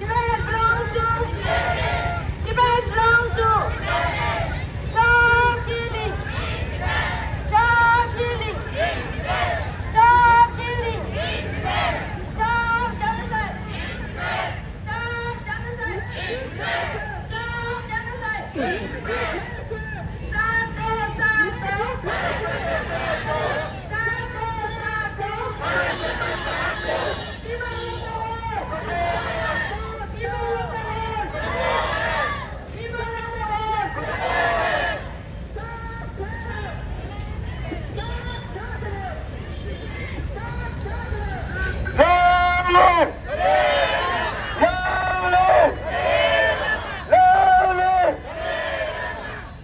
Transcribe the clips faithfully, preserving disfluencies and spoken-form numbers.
Tibet belongs to, Tibet belongs to, stop killing, stop killing, stop killing, stop genocide, stop genocide, stop genocide.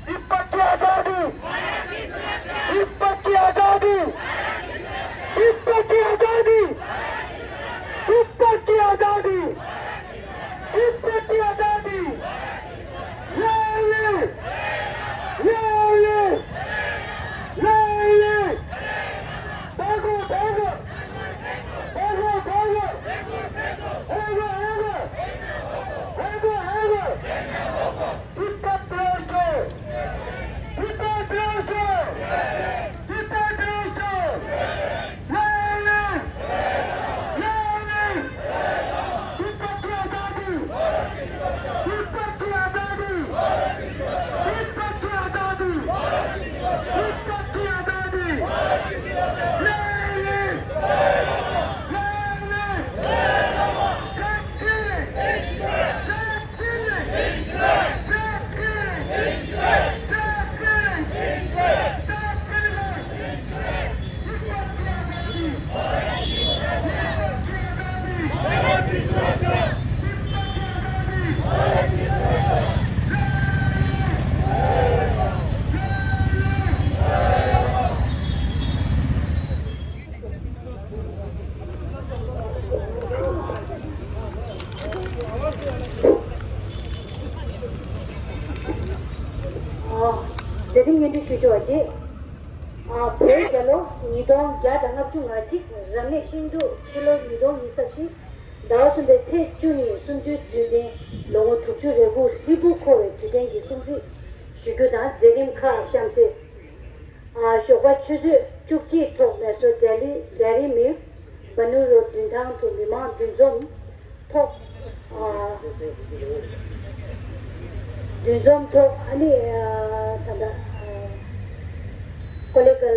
Tibet की आजादी, तिब्बत की आजादी, तिब्बत की आजादी, तिब्बत की आजादी, तिब्बत की आजादी। Long live! Long live! Long live! भागो, भागो! भागो, भागो! भागो, भागो! भागो, भागो! तिब्बत द्रोह को! तिब्बत द्रोह को! तिब्बत द्रोह को! Long live! Long live! Tibet की आजादी! तिब्बत की आजादी! तिब्बत की आजादी! तिब्बत की आजादी! Long live! Long live! Stop killing! Stop ཨ། མཛད་རིམ་སྙན་སྒྲོན་ཞུ་ཆོག་ཅེས། ཨ། བོད་རྒྱལ་ལོ་ཉིས་སྟོང་བརྒྱ་དང་ལྔ་བཅུ་ང་གཅིག་རབ་གནས་ཤིང་འབྲུག་ཕྱི་ལོ་ཉིས་སྟོང་ཉི་ཤུ་རྩ་བཞི་ཟླ་བ་གསུམ་པའི་ཚེས་བཅུ་གཉིས་གསུམ་བཅུའི་དུས་སྟོན། ལོ་ངོ་དྲུག་ཅུ་རེ་དགུ་ཧྲིལ་པོ་འཁོར་བའི་དུས་དྲན་གྱི་སྲུང་བརྩི་ཞུ་རྒྱུ་དང་། མཛད་རིམ་ཁག་གཤམ་གསལ། ཨ། ཞོགས་པ་ཆུ་ཚོད་བཅུ་གཅིག་ཐོག་མེ་སོ་ལྡི་ལི་ལྡི་ལི་མིར་བ་ནུ་རོ་མདུན་ཐང་དུ་མི་མང་འདུ་འཛོམས་ཐོག་འདུ་འཛོམས་ཐོག་ཨ་ནི་ད་ལྟ་ཀོ་ལེ་གལ་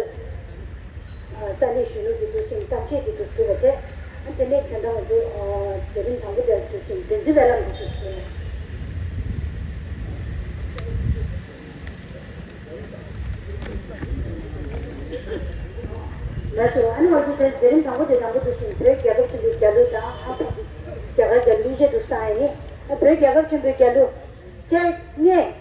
ས་གནས་གཞོན་ནུ་འདི་ཚོ་ཞིང་གཏམ་བཤད་འདི་ཚོ་ཞུ་བ་བྱས། ཨ་དེ་ནས་དེ་འདྲ་ང་ཚོ་མཛད་རིམ་དང་པོ་དེ་ཚོ་ཞིང་འདུ་འཛོམས་བར་ལམ་འདི་ཚོ་ཞུ། ལགས་སོ། ཨ་ནི་ང་ཚོ་དེ་མཛད་རིམ་དང་པོ་དེ་དང་པོ་དེ་ཞིང་བོད་རྒྱལ་ཁབ་ཆེན་པོའི་རྒྱལ་གླུ་དང་ཨ་ཕ་རྒྱ་གར་རྒྱལ་གླུ་ཡིན་ཞེས་དུ་བསང་ཡིན། ཨ་བོད་རྒྱལ་ཁབ་ཆེན་པོའི་རྒྱལ་གླུ། བཅས་ངེས།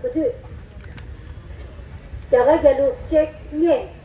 རྒྱ་གར་རྒྱལ་གླུ་གཅིག་གཉིས།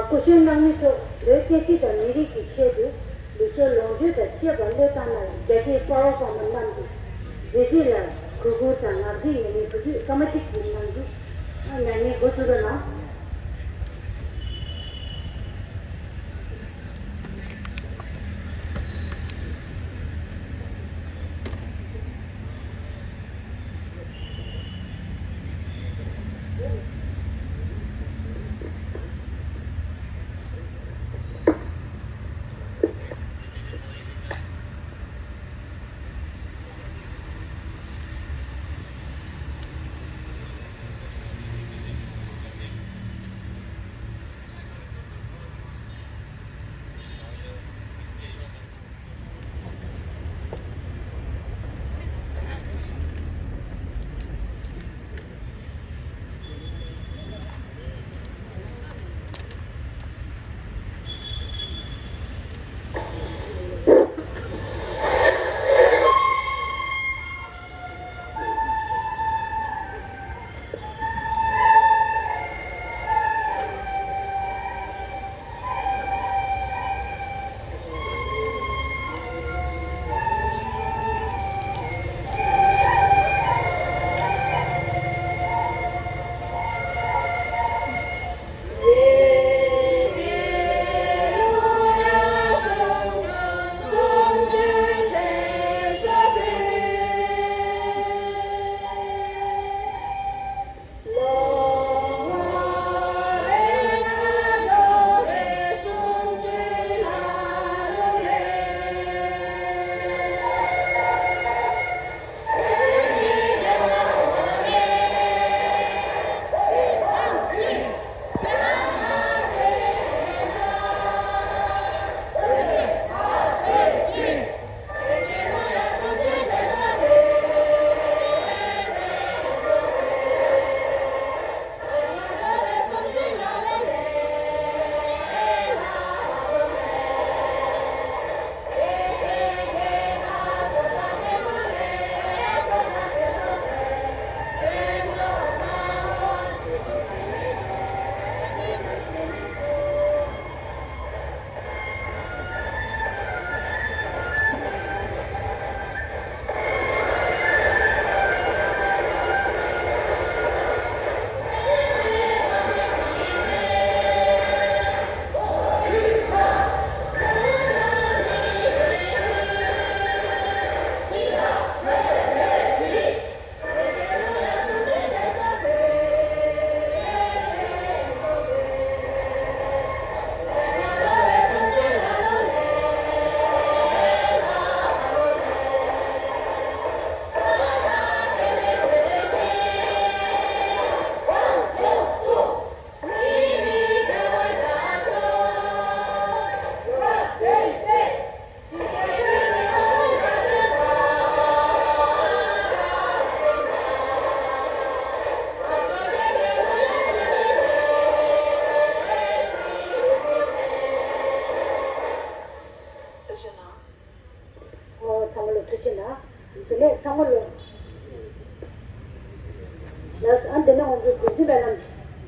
སྐུ་གཞོན་རྣམ་གཉིས་མཆོག་བོད་སྐད་སྤྱི་དང་མི་རིགས་ཀྱི་ཆེད་དུ་ལུས་སྲོག་ལོངས་སྤྱོད་དང་བཅས་པ་བློས་བཏང་གནང་བའི་རྒྱ་ཆེའི་དཔའ་བོ་དཔའ་མོ་རྣམས་ཀྱི་མཛད་རྗེས་ལ་གུས་བཀུར་དང་ངག་བརྗོད་ཉན་མིན་བུ་ཁྱོད་སྐར་མ་གཅིག་གི་ནང་དུ་ཉན་མིན་འགོ་ཚུགས་རོགས་གནང་།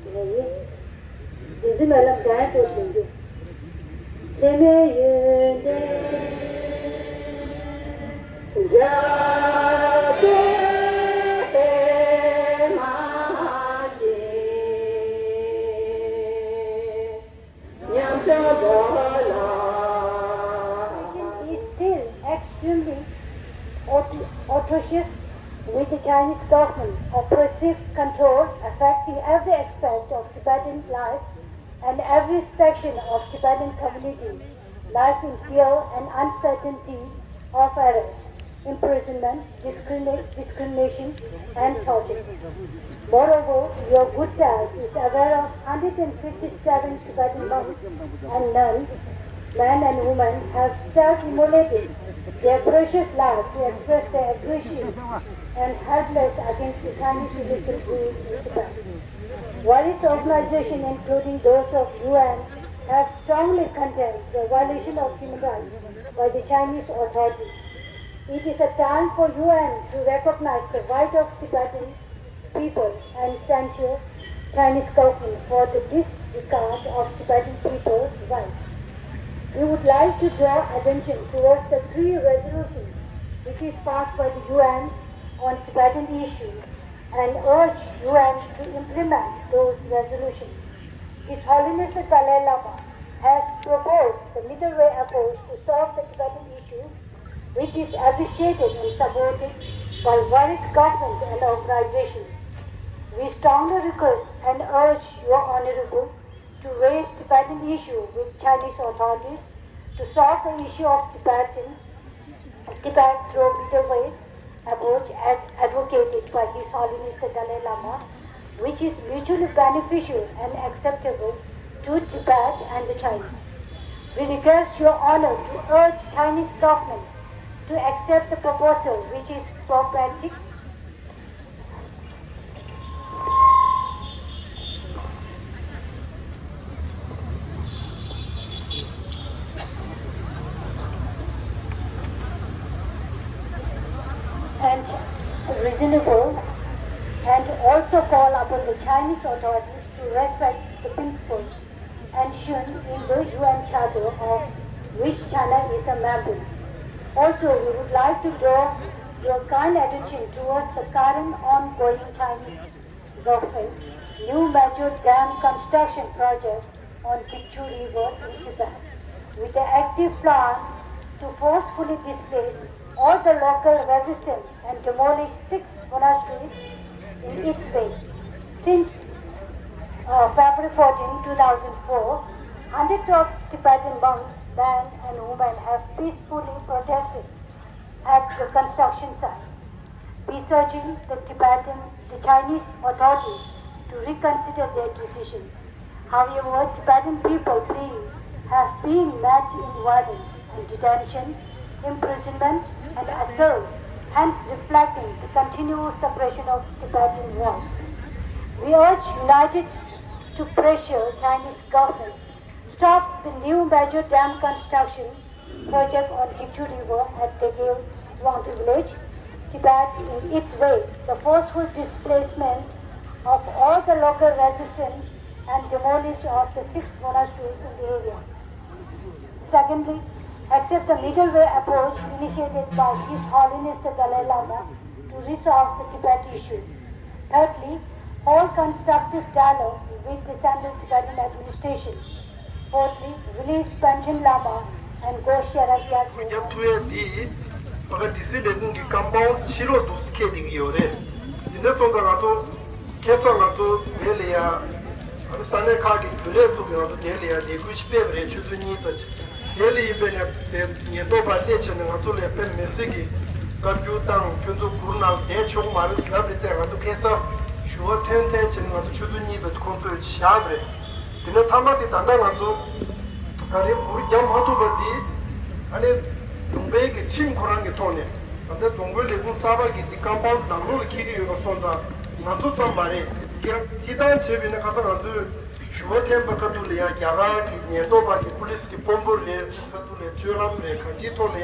ཡིན། འཛིན་རྩིས་སྨོན་ལམ་གདན་དུ་འདོན་རྒྱུ། ཚད་མེད་ཡོན་ཏན་རྒྱ་སྐྱེད་པད་མ་ཞེས། ཉམས་སུ་བློ་ལ། Is still extremely aut- atrocious, with the Chinese government oppressive control affecting every aspect of Tibetan life and every section of Tibetan community, life in fear and uncertainty of arrest, imprisonment, discrimi- discrimination, and torture. Moreover, your good self is aware of hundred and fifty-seven Tibetan monks and nuns, men and women, have self-immolated their precious life to express their aggression and helpless against the Chinese illegal rule in Tibet. Various organizations, including those of U N, have strongly condemned the violation of human rights by the Chinese authorities. It is a time for U N to recognize the right of Tibetan people and censure Chinese government for the disregard of Tibetan people's rights. We would like to draw attention towards the three resolutions which is passed by the U N on Tibetan issues and urge U N to implement those resolutions. His Holiness the Dalai Lama has proposed the middle way approach to solve the Tibetan issue, which is appreciated and supported by various governments and organizations. We strongly request and urge Your Honorable to raise Tibetan issue with Chinese authorities to solve the issue of Tibetan, Tibet through middle way approach as advocated by His Holiness the Dalai Lama, which is mutually beneficial and acceptable to Tibet and the China. We request Your Honor to urge Chinese government to accept the proposal which is pragmatic and reasonable, and also call upon the Chinese authorities to respect the principles enshrined in the U N Charter of which China is a member. Also, we would like to draw your kind attention towards the current ongoing Chinese government's new major dam construction project on Dikchu River in Tibet, with the active plan to forcefully displace all the local resistance and demolish six monasteries in its way. Since uh, February fourteenth, two thousand four, hundreds of Tibetan monks, men, and women have peacefully protested at the construction site, beseeching the Tibetan, the Chinese authorities to reconsider their decision. However, Tibetan people fleeing have been met in violence and detention, imprisonment, and assault, hence reflecting the continual suppression of Tibetan voice. We urge united to pressure Chinese government stop the new major dam construction project on Dikchu River at Degel Wangthu village, Tibet in its way, the forceful displacement of all the local residents and demolish of the six monasteries in the area. Secondly, accept the middle way approach initiated by His Holiness the Dalai Lama to resolve the Tibet issue. Thirdly, hold constructive dialogue with the Central Tibetan Administration. Fourthly, release Panchen Lama and Gosh Yarak Yakri. རྒྱབ་ཐུབ་ཡ་དེ་ཡིན། ཨ་ཁ་ཌི་སི་ལས་ཁུངས་ཀྱི་ཀམ་པའུན་ཕྱི་ལོགས་དུ་ཁེལ་བསྡད་ཀྱི་ཡོད་རེད། དེ་འདྲ་སོང་ཙང་ང་ཚོ་ཁ་སང་ང་ཚོ་དེ་ལ་ཡ་ཨ་ནི་ས་གནས་ཁག་གི་རྒྱུན་ལས་ཚོ་གིས་ང་ཚོ་དེ་ལ་ཡ་ལས་འགུལ་ཞིག་སྤེལ་བ་རེད། ཆུ་ཚོད་གཉིས་ཙམ་ཅིག་དེ་ལ་ཡིན་པས་ནས་དེ་ཉེན་རྟོག་པ་སླེབས་བྱས་ནས་ང་ཚོ་ལ་དཔེ་མི་སྲིད་ཀྱི་བཀའ་བཀྱོན་བཏང་། ཁྱོད་ཚོ་གུར་ནང་བསྡད་ཆོག་གི་མ་རེད་ཟེར་བ་རེད་དེ། ང་ཚོ་ཁ་སང་ཞུ་བ་ཐོན་ཐོན་བྱས་ནས་ང་ཚོ་ཆུ་ཚོད་གཉིས་ཙམ་ཁོང་ཚོས་བཞག་པ་རེད། དེ་ནས་མཐའ་མ་དེ་ད་ལྟ་ང་ཚོ་ད་རེས་གུར་རྒྱག་མ་ཐུབ་པ་དེ་ཨ་ནི་ལུང་པའི་གི་ཁྲིམས་ཁོ་རང་གི་ཐོག་ནས་ད་ལྟ་རྫོང་དཔོན་ལས་ཁུངས་གསར་པ་གི་དེ་ཀམ་པའུན་ནང་ལོགས་ལ་འཁེལ་གྱི་ཡོད་པ་སོང་ཙང་ང་ཚོ་ཙམ་མ་རེད། ཁྱེད་རང་སྤྱིར་བཏང་བྱས་པ་ཡིན་ན་ཁ་སང་ང་ཚོས་ཞུ་བ་འཐེན་པ་ཁ་ཐུག་ལ་ཡ་རྒྱ་གར་གྱི་ཉེན་རྟོག་པ་གི་པུ་ལིས་ཀྱི་དཔོན་པོ་རེད། ཁ་ཐུག་ལ་སྤྱོད་ལམ་རེད། གང་ཅིའི་ཐོག་ལ་ཡ་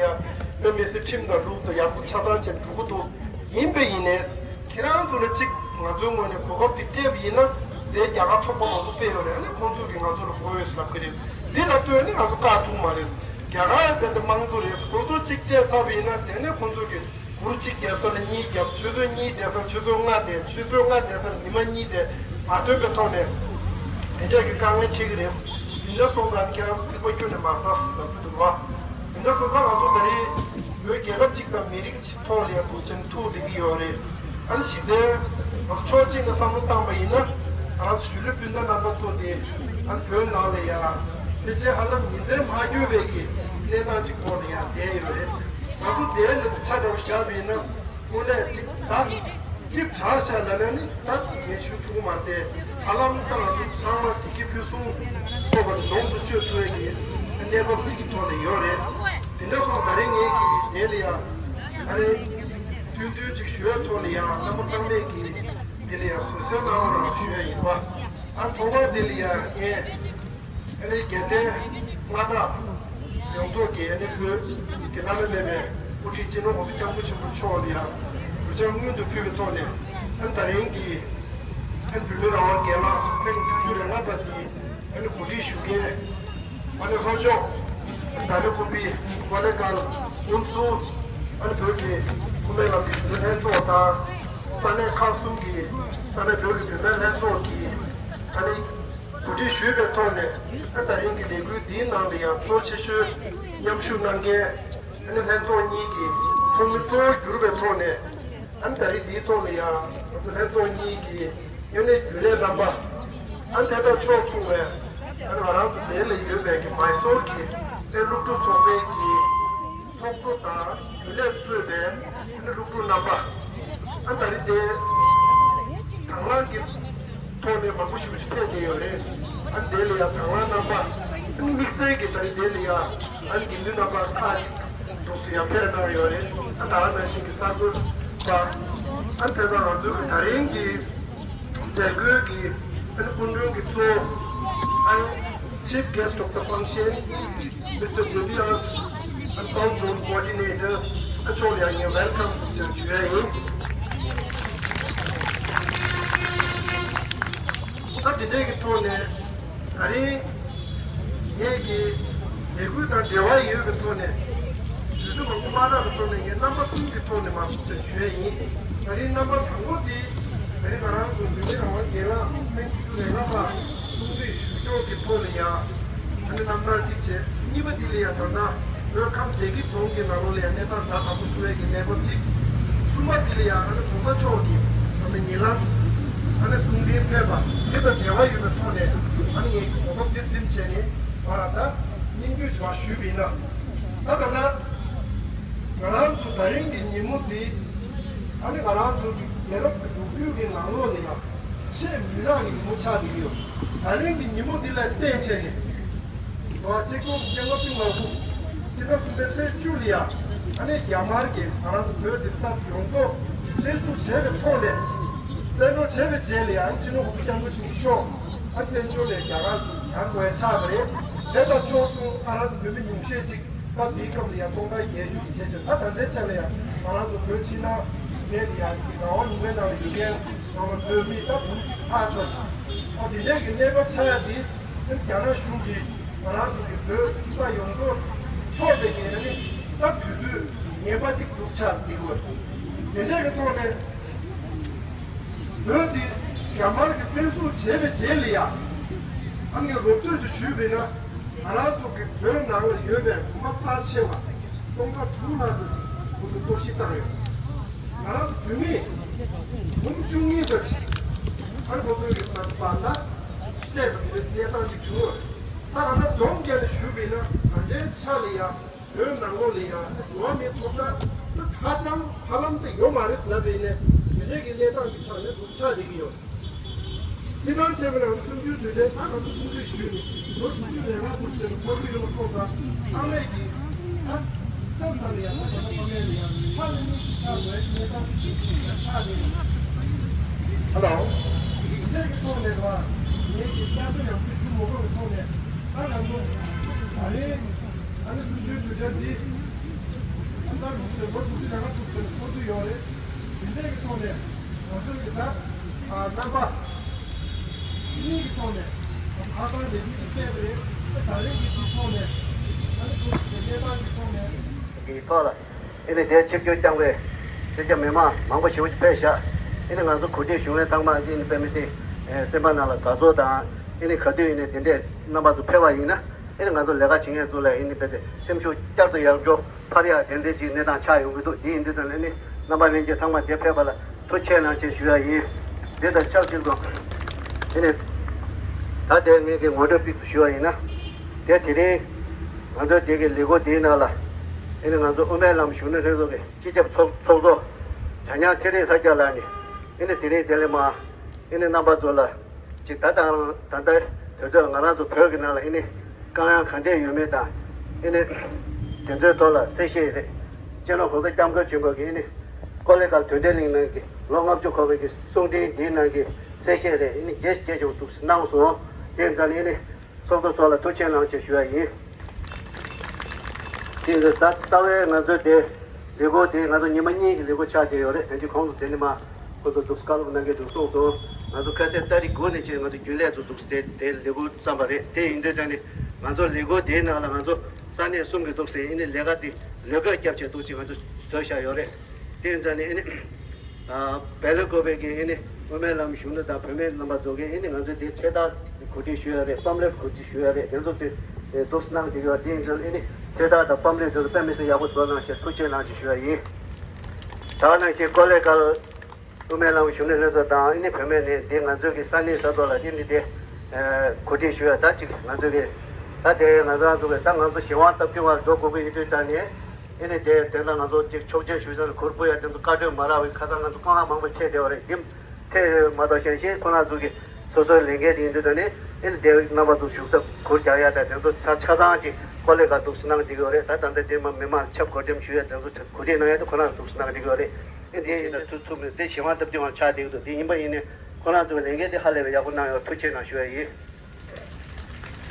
དཔེ་མི་སྲིད་ཁྲིམས་དང་ལུགས་དང་ཡག་པོ་ཆ་ཚང་བྱས་འགྲོ་གི་འདུག་ཡིན་པས་ཡིན་ནས་ཁྱེད་རང་ཚོ་ལ་གཅིག་ང་ཚོའི་ངོས་ནས་གོ་སྐབས་དེ་སྤྲད་པ་ཡིན་ན་དེ་ དེ་རྒྱ་གར་ཚོགས་པ་མང་པོ་སྤེལ་ཡོད་རེད། ཨ་ནི་ཁོང་ཚོ་གིས་ང་ཚོ་ལ་མགོ་གཡོགས་ལབ་ཀྱི་རེད། འདི་ལ་ལྟོས་ནས་ང་ཚོ་བཀག་ཐུབ་མ་རེད། རྒྱ་གར་དེ་འདྲ་དམངས་གཙོ་རེད། ཁོང་ཚོ་གཅིག་སྤྲད་ཚར་བ་ཡིན་ན་དེ་ནས་ཁོང་ཚོ་གིས་གུར་གཅིག་བསྡད་ས་ལ་གཉིས་བརྒྱབ། ཆུ་ཚོད་གཉིས་བསྡད་ས་ལ་ཆུ་ཚོད་ལྔ་བསྡད། ཆུ་ཚོད་ལྔ་བསྡད་ས་ལ་ཉི་མ་གཉིས་བསྡད། མ་ཐོན་པའི་ཐོག་ནས་དེ་འདྲ་གི་དཀའ་ངལ་འཕྲད་ཀྱི་རེད། དེ་འདྲ་སོང་ཙང་ཁྱེད་རང་ཚོ་ཚིག་པ་ཁྱོན་ནས་མ་ཟ་ཟེར་ལབ་ཀྱི་འདུག་བ། དེ་འདྲ་སོང་ཙང་ང་ཚོ་ད་རེས་བོད་རྒྱལ་ཁབ་གཅིག་དང་མི་རིགས་གཅིག་ཐོག་ལ་ཡང་འདུག་ཅན་ཐུག་བསྡད་ཀྱི་ཡོད་རེད། ཨ་ནི་གཞི་རྩའི་ཕྱོགས་གཅིག་ནས་བསམ་བློ་བཏང་པ་ཡིན་ན། ང་ཚོ་གཞོན་ནུ་སྤུན་ཟླ་རྣམ་པ་ཚོ་དེ་ཨ་ནི་བོད་ནང་ལ་ཡང་ཕལ་ཆེར་ཧ་ལམ་ཉིན་མཚན་མ་འགྱུར་བའི་གི་གནས་སྟངས་གཅིག་ཐོག་ལ་ཡང་བསྡད་ཡོད་རེད། ང་ཚོ་དེའི་ནང་དུ་ཆ་འདྲ་བོ་བཞག་པ་ཡིན་ན། དངོས་གནས་གཅིག་ད་སྐྱིད་དྲག་ཤག་ལབ་ན་ནི་ད་ངས་ཞུ་ཐུབ་ཀྱི་མ་རེད་དེ། ཧ་ལམ་ད་ང་ཚོ་ཚང་མ་བདེ་སྐྱིད་ཕུན་སུམ་ཚོགས་པ་ལོངས་སུ་སྤྱོད་ཐུབ་ཡས་ཀྱི་གནས་བབ་ཅིག་གི་ཐོག་ནས་ཡོད་རེད། དེ་འདྲ་སོང་ད་རེས་ངས་ཀྱི་དེ་ལ་ཡང་ཨ་ནི་ཐུང་ཐུང་ཅིག་ཞུ་ཡས་ཐོག་ནས་ཡང་རྣམ་པ་ཚང་མས་ཀྱི་དེ་ལ་ཡང་བཟོད་བསྲན་གནང་རོགས་ཞུ་ཡས་ཡིན་པ། ཨ་ཐོག་མར་དེ་ལ་ཡང་ངས། ཨ་ནི་རྒྱལ་བསྟན་མངའ་བདག་ཡོངས་རྫོགས་ཀྱི་ཨ་ནི་བོད་ཀྱི་བླ་ན་མེད་པའི་དབུ་ཁྲིད་སྤྱི་ནོར་༸གོང་ས་༸སྐྱབས་མགོན་ཆེན་པོ་མཆོག་ལ་ཡང་གུས་ཕྱག་སྔོན་དུ་ཕུལ་བའི་ཐོག་ནས། ཨ་ནི་ད་རིང་གི་ཨ་ནི་བོད་མི་རང་དབང་སྒེར་ལངས་ཐེངས་བཅུ་བཞི་པ་འདི་ཨ་ནི་གོ་སྒྲིག་ཞུ་མཁན་ཨ་ནི་ལྷོ་ཕྱོགས་ཟླ་བའི་ཀུམ་པི་ཀོ་ལེ་གལ་ཨུན་སུལ། ཨ་ནི་བོད་ཀྱི་དབུ་མའི་ལམ་གྱི་གཞོན་ནུ་ལྷན་ཚོགས་དང་། ས་གནས་ཁག་གསུམ་གྱི་ས་གནས་བོད་ཀྱི་བུད་མེད་ལྷན་ཚོགས་ཀྱིས་ཨ་ནི། གོ་སྒྲིག་ཞུས་པའི་ཐོག་ནས། ཨ་ད་རིང་གི་ལས་འགུལ་འདིའི་ནང་ལ་ཡང་གཙོ་ཆེ་ཤོས་མཉམ་ཞུགས་གནང་མཁན་ཨ་ནི་ལྷན་ཚོགས་གཉིས་ཀྱི་ཚོགས་མི་གཙོ་བོ་གྱུར་པའི་ཐོག་ནས། ཨ་ནི་ད་རིང་འདིའི་ཐོག་ལ་ཡང་ང་ཚོ་ལྷན་ཚོགས་གཉིས་ཀྱི་དངོས་གནས་རྒྱུན་ལས་རྣམ་པ། ཨ་ནི་དེ་དག་ཕྱོགས་མཚུངས་པའི་ཨ་ནི་ང་རང་ཚོ་དེ་ལ་ཡོད་པའི་གི་མའི་སོར་གྱི་ཨ་སློབ་ཕྲུག་ཚོགས་པའི་གི་ཚོགས་གཙོ་དང་རྒྱུན་ལས་གཙོས་པའི་ཨ་ནི་སློབ་ཕྲུག་རྣམ་པ། ཨ་ད་རེས་དེ་དང་བླངས་ཀྱི་ཐོག་ནས་མང་པོ་ཞིག་ཕེབས་བསྡད་ཡོད་རེད། ཨ་ནི་དེ་ལ་ཡང་དང་བླངས་རྣམ་པ། ཨ་ནི་དམིགས་བསལ་གྱི་ད་རེས་དེ་ལ་ཡང་ཨ་ནི་དགེ་འདུན་རྣམ་པ་ཁག་ཅིག་འདུག་སེ་ཡང་ཕེབས་གནང་ཡོད་རེད། ཨ་ད་ག་ནང་བཞིན་གྱི་གསར་འགོད་པ། ཨ་ནི་དེ་དང་ང་ཚོའི་གི་ད་རིང་གི་མཛད་སྒོའི་གི་ཨ་ནི་སྐུ་མགྲོན་གྱི་གཙོ་བོ། ཨ་ནི་Chief Guest of the Function, Mister J B R, and South Zone Coordinator, ཨ་མཆོག་ལ་ཡང་ངས་welcome ཞུ་ཡ་ཡིན། ད་དེ་འདྲའི་གི་ཐོག་ནས་ད་རིང་ངས་ཀྱི་ལས་འགུལ་དང་འབྲེལ་བ་ཡོད་པའི་ཐོག་ནས། དུས་ཚོད་མང་པོ་མ་རག་པའི་ཐོག་ནས་ངས་རྣམ་པ་གསུམ་གྱི་ཐོག་ནས་མར་ཞུ་ཡ་ཡིན། ད་རིང་རྣམ་པ་དང་པོ་དེ་ད་རིང་ང་རང་ཚོ་བོད་མི་རང་དབང་སྒེར་ལངས་ཐེངས་བཅུ་དྲུག་ལས་ལྷག་པ་གསུང་ཆོས་ཞུ་ཕྱོགས་ཀྱི་ཐོག་ནས་ཡང་ཨ་ནི་རྣམ་གྲངས་གཅིག་བྱས། གཉིས་པ་དེ་ལ་ཡང་ད་ལྟ་བོད་ཁམས་བདེ་སྐྱིད་རྫོང་གི་ནང་ལོགས་ལ་ཡང་གནས་སྟངས་ད་དྲག་པོ་བྱུང་བའི་གི་གནས་བབ་ཅིག་གསུམ་པ་དེ་ལ་ཡང་ཨ་ནི་གོང་ས་མཆོག་གིས་ད་ལྟ་ཉེ་ལམ་ཨ་ནི་གསུང་འཕྲིན་ཕེབས་པ་དེ་དང་འབྲེལ་བ་ཡོད་པའི་ཐོག་ནས། ཨ་ནི་ངས་གོ་སྐབས་འདི་ཟིན་བྱས་ནས་ང་ལ་ད་སྙན་བརྒྱུད་ཅིག་མར་ཞུས་པ་ཡིན་ན། ད་ད་ལྟ་ང་རང་ཚོ་ད་རིང་གི་ཉིན་མོ་འདི་ཨ་ནི་ང་རང་ཚོ་རྒྱལ་རབས་ཀྱི་ལོ་རྒྱུས་ཀྱི་ནང་ལོགས་ནས་ཡང་ཆེས་མི་ལགས་ཀྱི་ཉིན་མོ་ཆགས་བསྡད་ཀྱི་ཡོད། ད་རིང་གི་ཉིན་མོ་འདི་ལ་བརྟེན་བྱས་ནས། ལོ་གཅིག་སྟོང་བརྒྱད་བརྒྱ་བཅུ་དགུ། སྤྱི་ཟླ་གསུམ་པའི་ཚེས་བཅུ་ལ་ཡང་ཨ་ནི་རྒྱ་དམར་གྱིས་ང་རང་ཚོ་བོད་འདི་ས་ཡོངས་རྫོགས་བཙན་འཛུལ་བྱས་པའི་ཐོག་ནས། བཙན་འཕྲོག་བྱས་པའི་རྗེས་ལ་ཡང་སྤྱི་ནོར་༸གོང་ས་༸སྐྱབས་མགོན་ཆེན་པོ་མཆོག་ཨ་བཙན་བྱོལ་ནས་རྒྱ་གར་དུ་ཡར་འགྲོ་ཡ་ཆགས་པ་རེད། དེ་དང་ཕྱོགས་མཚུངས་ང་རང་ཚོ་བོད་མི་ཉུང་ཤས་ཅིག་སྐབས་དེའི་སྐབས་ལ་ཡང་སྟོང་ཕྲག་བརྒྱད་ཅུ་ཡི་བྱས་ཙང་། ད་ད་ལྟའི་ཆ་ལ་ཡང་ང་རང་ཚོ་བོད་ཕྱི་ནང་གཉིས་ལ་ཡང་རང་དབང་ལུང་པའི་ནང་ལ་ཡོད་མཁན་རང་ལ་བོད་མི་ད་འབུམ་གཅིག་ལྷག་ཙམ་ཞིག་ཨ་དེ་འདྲའི་གི་གནས་བབ་ཆགས་ཡ་དེ། རྒྱ་ནག་གཞུང་གིས་ང་རང་ཚོ་གི་བོད་ས་ཡོངས་རྫོགས་འཕྲོག་བསྡད་མཁན་ནི་ད་དུས་ཚོད་ངན་པ་ཅིག་འདུག་ཆགས་བསྡད་ཡོད། དེ་འདྲའི་གི་ཐོག་ནས་བོད་འདི་རྒྱ་དམར་གྱིས་བཙན་བཟུང་བྱས་པའི་རྗེས་ལ་ཡང་། ཨ་ནི་རོབ་ཙམ་ཞིག་ཞུས་པ་ཡིན་ན། ང་རང་ཚོ་གི་བོད་ནང་ལ་ཡོད་པའི་གོང་མ་རྩ་ཆེ་བ་སྟོང་ཕྲག་དྲུག་ལྷག་ཙམ་ཞིག་ཁོང་ཚོས་གཏོར་བཤིག་བཏང་ཡོད། ང་རང་ཚོ་བོད་མི་འབུམ་བཅུ་གཉིས་ཙམ་ཞིག་ཨ་ནི་ཁོང་ཚོའི་གི་བར་ན་བསད་པའི་གནས་སྟངས་ཅིག་བྱུང་ཡོད། ད་ང་ཚོ་སྡོམ་བརྒྱབ་ནས་ཞུས་པ་ཡིན་ན། ད་ལྟའི་ཆ་ལ་ཡང་བོད་ནང་ལོགས་ལ་ཡང་འགྲོ་བ་མིའི་ཐོབ་ཐང་ད་ཧ་ཅང་ཧ་ལམ་དུ་ཡོད་མ་རེད་ལབ་པ་ཡིན་ནའི། དེ་འདྲའི་གི་གནས་སྟངས་ཀྱི་ཆ་ནས་འདུག་ཆགས་བསྡད་ཀྱི་ཡོད། སྤྱིར་བཏང་བྱས་པ་ན་གསུམ་བཅུའི་དུས་དྲན་ད་ང་ཚོ་གསུམ་བཅུ་ཞུས་ནས་ལོ་དྲུག་ཅུ་རེ་ལྔ་འདུག་ཟེར་ནས་འཁོར་གྱི་ཡོད་སོང་ཙང་། ཚང་མས་ཀྱིས་ད་བསམ་བློ་ཡང་ད་ལྟ་ཕ་མས་ལ་ཡང་ཕ་ལ་གཉིས་ཀྱི་ཆ་བའི་གནས་སྟངས་ཤིག་ཆགས་ནས། ཧ་ལོ། དེ་གི་ཐོག་ནས་བ་ངེད་ཀྱིས་བསྐྱར་ཟློས་ཡང་ཁུལ་ཞུ་མ་དགོས་པའི་ཐོག་ནས། ད་ང་ཚོ་ད་རེས་ཨ་ནི་གསུམ་བཅུའི་དུས་དྲན་འདི་ད་ལྟ་ལོ་དྲུག་ཅུ་རེ་ལྔ་འདུག་ཟེར་ནས་འཁོར་གྱི་ཡོད་རེད། དེ་འདྲའི་གི་ཐོག་ནས་ང་ཚོ་གི་ད་རྣམ་པ། གཉིས་ཀྱི་ཐོག་ནས་ཁ་པར་ལས་འགུལ་ཞིག་སྤེལ་བ་རེད། ད་རེས་ཀྱི་དུས་ཐོག་ནས་ཨ་ནི་ཁོང་གི་གནས་སྟངས་ཀྱི་ཐོག་ནས། གི་ཐོག་ལ་ཨེ་ནི་དེ་ཆིབས་བསྒྱུར་བསྐྱངས་པའི་སེར་སྐྱ་མི་མང་མང་པོ་ཞེ་པོ་ཅིག་ཕེབས་ཤག་ཨེ་ནི་ང་ཚོ་གོ་སྒྲིག་ཞུ་མཁན་ཚང་མ་ཨེ་ནི་དཔེ་མི་སྲིད་ཨེ་སེམས་པ་ནང་ལ་དགའ་ཚོར་དང་། ཨེ་ནི་ག་དུས་ཨེ་ནི་དེ་འདྲས་རྣམ་པ་ཚོ་ཕེབས་པ་ཡིན་ན་ཨེ་ནི་ང་ཚོ་ལས་ཀ་བྱེད་མཁན་ཚོ་ལ་ཨེ་ནི་དཔེ་དེ་སེམས་ཤུགས་བསྐྱར་དུ་ཡར་འགྲོ། འཕར་ཡག་དེ་འདྲའི་ཅིག་གནས་སྟངས་ཆགས་ཡོང་གི་འདུག་དེ་ཡིན་དུས་ཙམ་ལ་ནི་རྣམ་པ་ལྷན་རྒྱས་ཚང་མ་དེ་ཕེབས་པ་ལ་ཐུགས་རྗེ་གནང་ཞེས་ཞུ་ཡ་ཡིན། དེ་དང་ཆབས་ཅིག་ཏུ་དེ་ནི་ད་དེ་ངེད་ཀྱི་ངོ་སྤྲོད་ཏོག་ཙམ་ཞུ་བ་ཡིན་ན། དེ་དེ་རིང་ང་ཚོའི་དེ་གི་ལས་འགུལ་དེའི་ནང་ལ་ཨེ་ནི་ང་ཚོ་དབུ་མའི་ལམ་གཞོན་ནུ་ལྷན་ཚོགས་ཀྱི་སྤྱི་ཁྱབ་ཚོགས་ཚོགས་གཙོ་བྱ་ཉང་ཚེ་རིང་ལྷ་རྒྱལ་ལགས་ནས་ཨེ་ནི་དེ་རིང་དེ་ལས་མ་ཨེ་ནི་རྣམ་པ་ཚོ་ལ། ཅིག་ད་ལྟའང་ད་ལྟ་དུས་ཚོད་ང་རང་ཚོ་བོད་ཀྱི་ནང་ལ་ཨེ་ནི་དཀའ་ངལ་ག་འདྲས་ཡོད་མེད་དང་། ཨེ་ནི་དེ་ཚོའི་ཐོག་ལ་གསལ་བཤད་རེད། སྤྱི་ནོར་༸གོང་ས་༸སྐྱབས་མགོན་ཆེན་པོ་གིས་ཨེ་ནི་ཀོ་ལེ་གྷལ་དོན་ལྡན་གླིང་ནང་གི་ལོ་ལྔ་བཅུ་འཁོར་བའི་གི་གསུང་འཕྲིན་འདིའི་ནང་གི་གསལ་བཤད་རེད། ཨེ་ནི་རྒྱས་རྒྱས་ཆེ་བོ་འདུག་གནང་སོང་། དེ་ཙམ་ནས་ཨེ་ནི་ཚོགས་གཙོ་མཆོག་ལ་ཐུགས་རྗེ་གནང་ཞེས་ཞུ་ཡ་ཡིན། དེ་ཡིན་དུས་ད་ལྟ་བའི་ང་ཚོའི་དེ་ལས་འགུལ་དེ་ང་ཚོ་ཉི་མ་གཉིས་ཀྱི་ལས་འགུལ་ཆགས་བསྡད་ཡོད་རེད། དེ་འདྲའི་གོང་དུ་དེ་ནི་མ་ཁོ་ཚོ་འདུག་བཀའ་སློབ་གནང་གི་འདུག་གསུངས་སོང་། ང་ཚོ་ཁ་སང་ཏ་རིག་དགུ་ནས་བྱས་ང་ཚོ་རྒྱུན་ལས་ཚོ་འདུག་དེ་དེ་ལས་འགུལ་བརྩམས་པ་རེད། དེ་ཡིན་དུས་ཙང་ནི་ང་ཚོ་ལས་འགུལ་དེའི་ནང་ལ་ང་ཚོ་ས་གནས་གསུམ་གྱི་འདུག་ཟེར་ཨེ་ནི་ལས་ཀ་དེ་ལས་འགུལ་བརྒྱབ་བྱས་འདུག་ཅེས་ང་ཚོ་བཟོས་བཞག་ཡོད་རེད། དེ་ཡིན་ཙང་ནི་ཨེ་ནི། བལ་ལུ་ཀོ་པའི་གི་ཨེ་ནི་དབུ་མའི་ལམ་གཞོན་ནུ་དང་བུད་མེད་རྣམ་པ་ཚོ་གིས་ཨེ་ནི་ང་ཚོའི་དེ་ཁྲལ་དག་གོ་སྒྲིག་ཞུ་ཡ་རེད། པམ་ལེབ་གོ་སྒྲིག་ཞུ་ཡ་རེད། དེ་ཚོ་དེ་འདུག་གནང་བསྡད་ཡོད། དེ་ཡིན་ཙང་ཨེ་ནི་ཁྲལ་དག་དང་པམ་ལེབ་དེ་ཚོ་དཔེ་མི་སྲིད་ཡག་པོ་བཟོ་གནང་ཞེས་ཐུགས་རྗེ་གནང་ཞེས་ཞུ་ཡ་ཡིན། ད་ནང་བཞིན་ཀོ་ལེ་གྷལ་དབུ་མའི་ལམ་གཞོན་ནུ་ལྷན་ཚོགས་དང་ཨེ་ནི་བུད་མེད་ནས་དེ་ང་ཚོའི་གི་ས་གནས་ས་ཐོག་ལ་ཨེ་ནི་དེ་གོ་སྒྲིག་ཞུ་ཡ་ད་ཅིག་ང་ཚོའི་གི་ད་དེ་ང་ཚོ་རང་ཚོ་གི་ད་ང་ཚོ་གཞན་དབང་སྟབས་བསྟུན་པར་འགྲོ་དགོས་ཀྱི་ཡིན་དུས་ཙང་ནས། ཨེ་ནི་དེ་དེ་འདྲ་ང་ཚོ་གཅིག་ཆོག་མཆན་ཞུ་ས་ལ་གུར་སྤོ་ཡ་དེ་ཚོ་བཀའ་འཁྲོལ་མ་རག་པའི་ཁ་སང་ང་ཚོ་དཀའ་ངལ་མང་པོ་འཕྲད་བསྡད་པ་རེད། འདི་འཕྲད་ཡོད་མ་གཏོགས་གཞན་གཞན་ཁོ་རང་ཚོ་གི་སོ་སོའི་ལས་འགན་དེ་ཡིན་དུས་ད་ནི་ཨེ་ནི་དེ་རྣམ་པ་ཚོ་བཞུགས་ས་གུར་རྒྱག་ཡ་དང་དེ་ཚོ་ཆ་ཆ་ཚང་གཅིག་ཀོ་ལེ་གྷལ་འདུག་གནང་བསྡད་ཡོད་རེད། ད་ད་ལྟ་དེ་མ་མི་མང་ཆབ་གོ་འགྲེམས་ཞུ་ཡ་དེ་ཚོ་གུར་སྒྲིག་གནང་ཡ་དེ་ཁོ་རང་འདུག་གནང་བསྡད་ཡོད་རེད། ཨེ་འདི་ཡིན་ན་ཚུགས་ཚུགས་མེད་དེ་གཞན་དབང་སྟབས་བསྟུན་པ་ཆགས་བསྡད་ཀྱི་འདུག་དེ་ཡིན་པ་ཡིན་ནའི་ཁོ་རང་ཚོའི་ལས་འགན་དེ་ཧ་ལས་པའི་ཡག་པོ་གནང་ཡོད། ཐུགས་རྗེ་གནང་ཞུ་ཡ་ཡིན།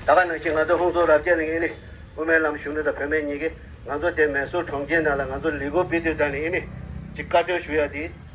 ད་ག་ནང་བཞིན་ང་ཚོ་ཧོང་ཚོ་རབ་རྒྱས་ནས་ཨེ་ནི་དབུ་མའི་ལམ་གཞོན་ནུ་དང་བུད་མེད་གཉིས་ཀྱིས་ང་ཚོ་དེ་མེ་སོར་གྲོང་ཁྱེར་ནང་ལ་ང་ཚོ་ལས་འགུལ་སྤེལ་དུས་ཙང་ནས་ཨེ་ནི་ཅིག་བཀའ་འཁྲོལ་ཞུ་ཡ་དེ་